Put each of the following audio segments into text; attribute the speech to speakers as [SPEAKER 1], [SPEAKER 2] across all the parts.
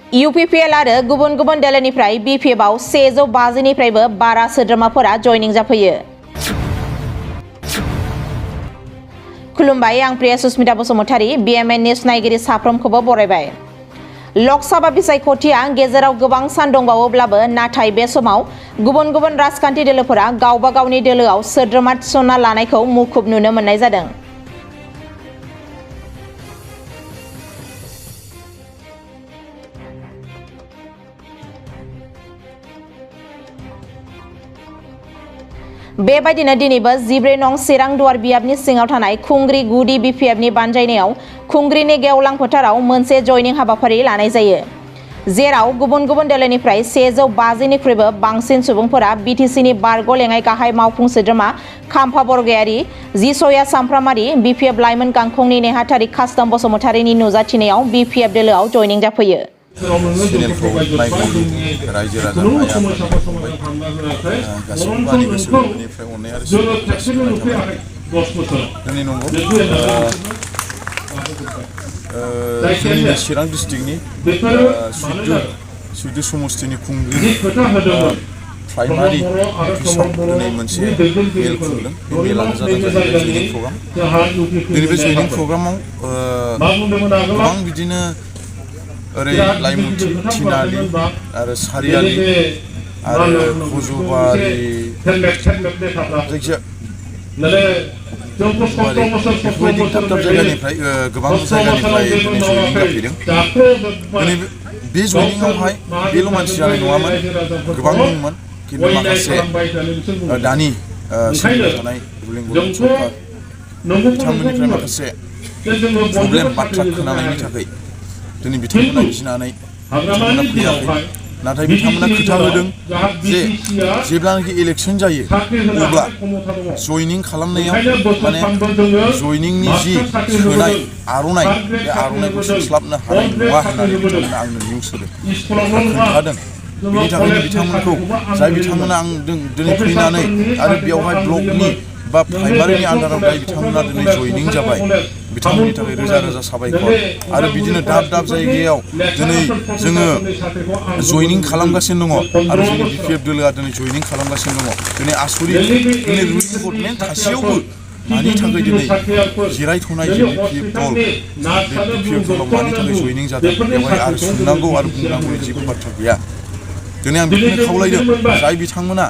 [SPEAKER 1] UPPL आरो गुबुन गुबुन दोलोनिफ्राय BPFआव 150निफ्रायबो बारा सोद्रोमाफोरा जयनिं जाफैयो। खुलुमबाय, आं प्रिया सुस्मिता बसुमतारी, BMN निउज नायगिरि साफ्रोमखौबो बरायबाय। लकसभा बिसायख'थिया गेजेराव गोबां सान दंबावोब्लाबो नाथाय बे समाव गुबुन गुबुन राजखान्थि दोलोफोरा गावबा गावनि दोलोआव सोद्रोमा थिसनना लानायखौ मुखुब नुनो मोननाय जादों। बेबायदिनो दिनैबो 14 नं चिरां दुवार बियाबनि सिङाव थानाय खुंग्रि गुदि BPFनि बानजायनायाव खुंग्रिनि गेवलां फोथाराव मोनसे जयनिं हाबाफारि लानाय जायो, जेराव गुबुन गुबुन दोलोनिफ्राय 150निख्रुइबो बांसिन सुबुंफोरा BTCनि बारग' लेङाइ गाहाय मावफुं सोद्रोमा खाम्फा बरगयारि, जिसया सामफ्रामारि, BPF लाइमोन गांखंनि नेहाथारि कास्टम बसुमतारिनि नुजाथिनायाव BPF दोलोआव जयनिं जाफैयो।
[SPEAKER 2] चेनेलखौ नायगिरि रायजो राजा आइ आफादनि फंबाय गासैबो आंनि गोसो गोरबोनिफ्राय अननाय आरो सिबिनाय थाबाय। दिनै नंगौ जोंनि चिरां डिस्ट्रिक्टनि सुइद्य समस्तिनि खुंग्रि प्राइमारि अफिसाव दिनै मोनसे मेल खुंदों। बे मेलानो जादों जयनिं प्रग्राम। दिनै बे जयनिं प्रग्रामाव गोबां बिदिनो ओरै लाइमुथि, थिनालि आरो सारियालि आरो हज'बारि जायखिया बेफोरबायदि दाब दाब जायगानिफ्राय गोबां जायगानिफ्राय दिनै जयनिं जाफैदों। दिनै बे जयनिंआवहाय बेल' मानसि जानाय नङामोन, गोबां दंमोन, खिन्थु माखासे दानि सोलिबाय थानाय रुलिं गभर्नमेन्ट सरकार बिथांमोननिफ्राय माखासे प्रब्लेम बाथ्रा खोनानायनि थाखाय दिनै बिथांमोना गिनानै बिथांमोना फैयाखै। नाथाय बिथांमोना खोथा होदों जे जेब्लानाखि इलेक्सन जायो अब्ला जयनिं खालामनायाव माने जयनिंनि जि सोनाय आर'नाइ, बे आर'नाइखौ सोस्लाबनो हानाय नङा होननानै बिथांमोना आंनो निउस होदों, खोन्थादों। बेनि थाखायनो बिथांमोनखौ जाय बिथांमोना आं दिनै फैनानै आरो बेवहाय ब्लकनि बा प्राइमारिनि आन्दाराव जाय बिथांमोना दिनै जयनिं जाबाय, बिथांमोननि थाखाय रोजा रोजा साबायखर। आरो बिदिनो दाब दाब जायगायाव दिनै जोङो जयनिं खालामगासिनो दङ आरो जोंनि BPF दोलोआ दिनै जयनिं खालामगासिनो दङ। दिनै आसरित, दिनै रुलिं गभर्नमेन्ट थासेयावबो मानि थाखाय दिनै जिरायथ'नाय जे BPF दल, बे BPF दलाव मानि थाखाय जयनिं जादों बेवहाय आरो सोंनांगौ आरो बुंनांगौनि जेबो बाथ्रा गैया। दिनै आं बेखौनो खावलायदों, जाय बिथांमोना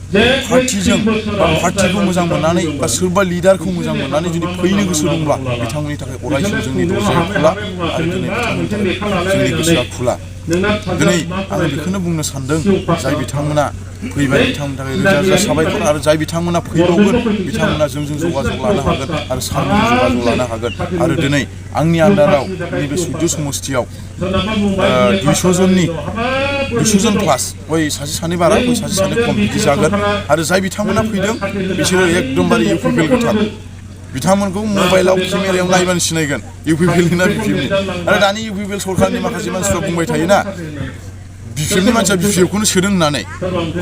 [SPEAKER 2] पार्टिजों बा पार्टिखौ मोजां मोननानै बा सोरबा लिडारखौ मोजां मोननानै जुदि फैनो गोसो दंब्ला बिथांमोननि थाखाय अरायसम जोंनि दरजाया खुला आरो दिनै बिथांमोननि थाखाय जोंनि गोसोआ खुला। दिनै आं बेखौनो बुंनो सानदों, जाय बिथांमोना फैबाय बिथांमोननि थाखाय रोजा रोजा साबायखर। आरो जाय बिथांमोना फैबावगोन बिथांमोना जोंजों जगाजग लानो हागोन आरो सारजों जगाजग लानो हागोन। आरो दिनै आंनि आन्दाराव नैबे सुइद्य समस्तियाव 200 जन प्लास, बै सासे सानै बारा, बै सासे सानै खम बिदि जागोन। आरो जाय बिथांमोना फैदों बिसोरो एकदमबारे UPPL गोथां। बिथांमोनखौ मबाइलाव केमेरायाव नायबानो सिनायगोन UPPLनि ना BPFनि। आरो दानि UPPL सरकारनि माखासे मानसिफ्रा बुंबाय थायोना BPFनि मानसिया BPFखौनो सोदों होननानै।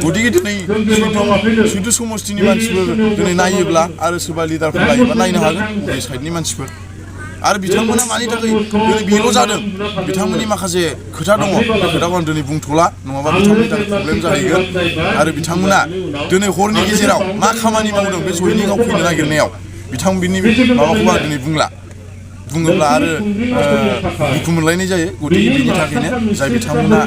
[SPEAKER 2] गतिके दिनै सुइद्य समस्तिनि मानसिफोर दिनै नायोब्ला आरो सोरबा लिडारफोर लायोबा नायनो हागोन बबे साइडनि मानसिफोर। आरो बिथांमोना मानि थाखाय दिनै बेल' जादों, बिथांमोननि माखासे खोथा दङ, बे खोथाखौ आं दिनै बुंथ'ला, नङाबा बिथांमोननि थाखाय प्रब्लेम जाहैगोन। आरो बिथांमोना दिनै हरनि गेजेराव मा खामानि मावदों बे जयनिंआव फैनो नागिरनायाव, बिथांमोननि माबाखौ आं दिनै बुंला, बुङोब्ला आरो दुखु मोनलायनाय जायो। गतिके बिनि थाखायनो जाय बिथांमोना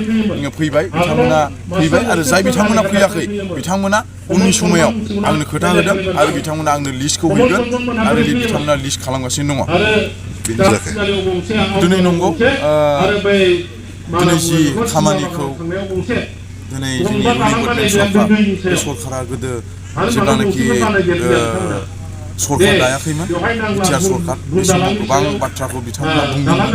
[SPEAKER 2] फैबाय बिथांमोना फैबाय, आरो जाय बिथांमोना फैयाखै बिथांमोना उननि समायाव आंनो खोथा होदों आरो बिथांमोना आंनो लिस्टखौ हैगोन आरो बिथांमोना लिस्ट खालामगासिनो दङ। बेनि थाखाय दिनै नंगौ दिनै जि खामानिखौ दिनै जोंनि रुलिं गभर्नमेन्ट सरकार, बे सरकारा गोदो जेब्लानाखि सरकार दायाखैमोन, बिटिआर सरकार, बे समाव गोबां बाथ्राखौ बिथांमोना बुंदोंमोन।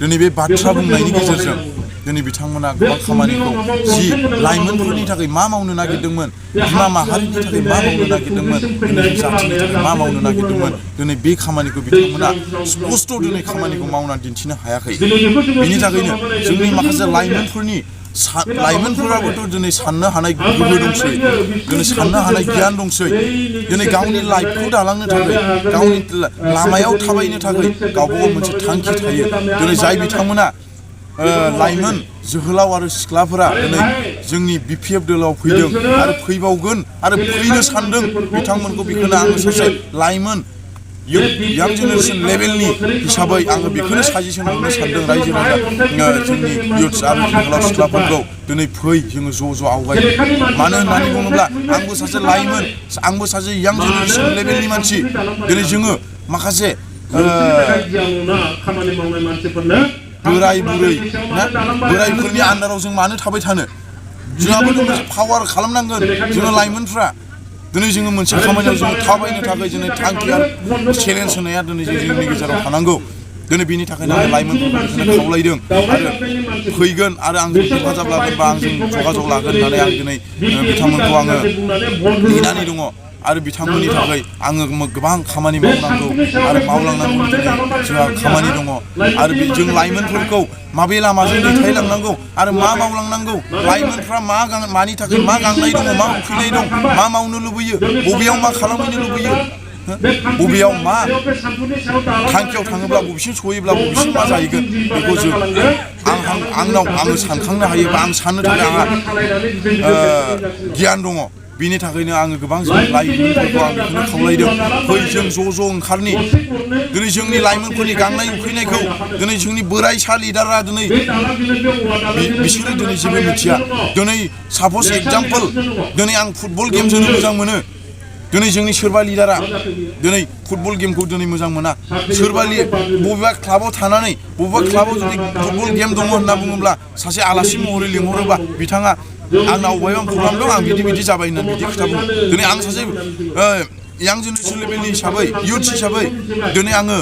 [SPEAKER 2] दिनै बे बाथ्रा बुंनायनि गेजेरजों दिनै बिथांमोना गोबां खामानिखौ जि लाइमोनफोरनि थाखाय मा मावनो नागिरदोंमोन, बिमा माहारिनि थाखाय मा मावनो नागिरदोंमोन, दिनै जाथिनि थाखाय मा मावनो नागिरदोंमोन, दिनै बे खामानिखौ बिथांमोना स्पष्ट' दिनै खामानिखौ मावनानै दिन्थिनो हायाखै। बिनि थाखायनो जोंनि माखासे लाइमोनफोराबोथ' दिनै साननो हानाय गोहो दंसै, दिनै साननो हानाय गियान दंसै। दिनै गावनि लाइफखौ दालांनो थाखाय, गावनि लामायाव थाबायनो थाखाय गावबा गाव मोनसे थांखि थायो। दिनै जाय बिथांमोना लाइमोन जोहोलाव आरो सिख्लाफोरा दिनै जोंनि BPF दोलोआव फैदों आरो फैबावगोन आरो फैनो सानदों बिथांमोनखौ बेखौनो आङो सासे लाइमोन यां जेनेरेसन लेभेलनि हिसाबै आङो बेखौनो साजेसन होनो सानदों रायजो राजा जोंनि इयुथ्स आरो जोहोलाव सिख्लाफोरखौ दिनै फै जोङो ज' आवगायो मानो होननानै बुङोब्ला आंबो सासे लाइमोन आंबो सासे यां जेनेरेसन लेभेलनि मानसि दिनै जोङो माखासे बोराय बुरै ना बोरायफोरनि आन्दाराव जों मानो थाबाय थानो जोंहाबो मोनसे पावार खालामनांगोन जोङो लाइमोनफ्रा दिनै जोङो मोनसे खामानियाव जोङो थाबायनो थाखाय जोङो थांखि आरो चेलेन्ज होनाया दिनै जोंनि गेजेराव थानांगौ दिनै बेनि थाखायनो आं लाइमोनफोरखौ खावलायदों आरो फैगोन आरो आंजों हेफाजाब लागोन बा आंजों जगाजग लागोन होननानै आं दिनै बिथांमोनखौ आङो नेनानै दङ आरो बिथांमोननि थाखाय आङो गोबां खामानि मावनांगौ आरो मावलांनांगौ दिनै जोंहा खामानि दङ आरो जों लाइमोनफोरखौ माबे लामाजों दैथायलांनांगौ आरो मा मावलांनांगौ लाइमोनफ्रा मानि थाखाय मा गांनाय दङ मा उखैनाय दं मा मावनो लुबैयो बबेयाव मा खालामहैनो लुबैयो बबेयाव मा थांखियाव थाङोब्ला बबेसिम सहैयोब्ला बबेसिम मा जाहैगोन बेखौ जों आङो सानखांनो हायो बा आं साननो थाखाय आंहा गियान दङ बिनि थाखायनो आङो गोबां लाइमोनफोरखौ आं बेखौनो खावलायदों फै जों ज' ओंखारनि दिनै जोंनि लाइमोनफोरनि गांनाय उखैनायखौ दिनै जोंनि बोराइसा लिडारआ दिनै बिसोरो दिनै जेबो मिथिया दिनै साप'ज एगजाम्पोल दिनै आं फुटबल गेम जोनो मोजां मोनो दिनै जोंनि सोरबा लिडारा दिनै फुटबल गेमखौ दिनै मोजां मोना सोरबा बबेबा क्लाबाव थानानै बबेबा क्लाबाव जुदि फुटबल गेम दङ होनना बुङोब्ला सासे आलासि महरै लिंहरोबा बिथाङा आंनाव अबेबा प्रग्राम दं आं बिदि जाबाय होननानै बिदि खोथा बुङो दिनै आं सासे यां जेनेरेसन लेभेलनि हिसाबै इयुथ्स हिसाबै दिनै आङो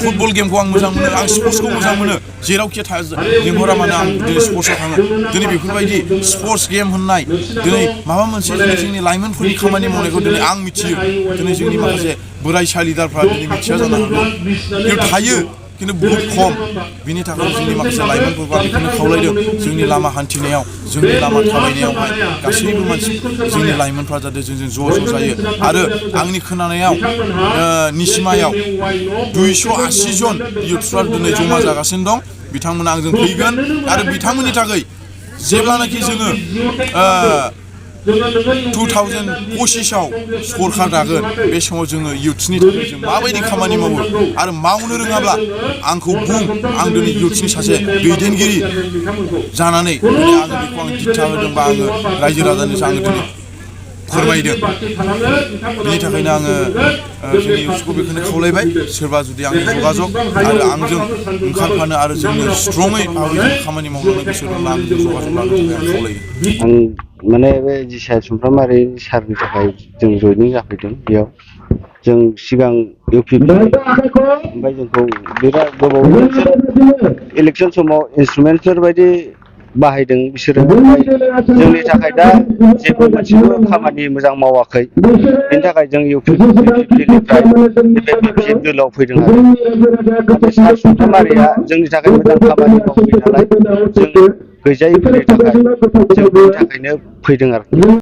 [SPEAKER 2] फुटबल गेमखौ आं मोजां मोनो आं स्पर्ट्सखौ मोजां मोनो जेरावखि लिंहरा मानो आं दिनै स्पर्ट्सआव थाङो दिनै बेफोरबायदि स्पर्ट्स गेम होननाय दिनै माबा मोनसे जोंनि लाइमोनफोरनि खामानि मावनायखौ दिनै आं मिथियो दिनै जोंनि माखासे बोराइसा लिडारफ्रा दिनै मिथिया जानो हागौ खिन्थु थायो खिन्थु बहुद खम बिनि थाखाय जोंनि माखासे लाइमोनफोरखौ आं बेखौनो खावलायदों जोंनि लामा हान्थिनायाव जोंनि लामा थाबायनायावहाय गासैबो मानसि जोंनि लाइमोनफ्रा जाहाथे जोंजों ज' जायो आरो आंनि खोनानायाव निसिमायाव 280 जन इयुथ्सफ्रा दिनै जमा जागासिनो दं बिथांमोना आंजों फैगोन आरो बिथांमोननि थाखाय जेब्लानाखि जोङो 2025आव सरखार दागोन बे समाव जोङो इयुथ्सनि थाखाय जों माबायदि खामानि मावो आरो मावनो रोङाब्ला आंखौ बुं आं दिनै इयुथ्सनि सासे दैदेनगिरि जानानै दिनै आङो बेखौ आं दिथा होदों बा आङो रायजो राजानि आङो दिनै फोरमायदों बिनि थाखायनो आङो जोंनि इयुथ्सखौ बेखौनो खावलायबाय सोरबा जुदि आंनि जगाजग आरो आंजों ओंखारफानो आरो जोंनो स्ट्रङै भाबै खामानि मावनो गोसो दंब्ला आंजों जगाजग लानो थाखाय आं खावलायो
[SPEAKER 3] आं माने बे जिसा सुमफ्रामारि सारनि थाखाय जों जयनिं जाफैदों बेयाव जों सिगां इउपिपि ओमफ्राय जोंखौ बिराद गोबाव इलेक्सन समाव इन्सट्रुमेन्टफोर बायदि बाहायदों बिसोरो जोंनि थाखाय दा जेबो मोनसेबो खामानि मोजां मावाखै बेनि थाखाय जों इउपिपिनिफ्राय BPF दोलोआव फैदों आरो सार सुमफ्रामारिया जोंनि थाखाय मोजां खामानि मावफैयो नालाय जों गैजायैफोरनि थाखाय जों बेनि थाखायनो फैदों आरो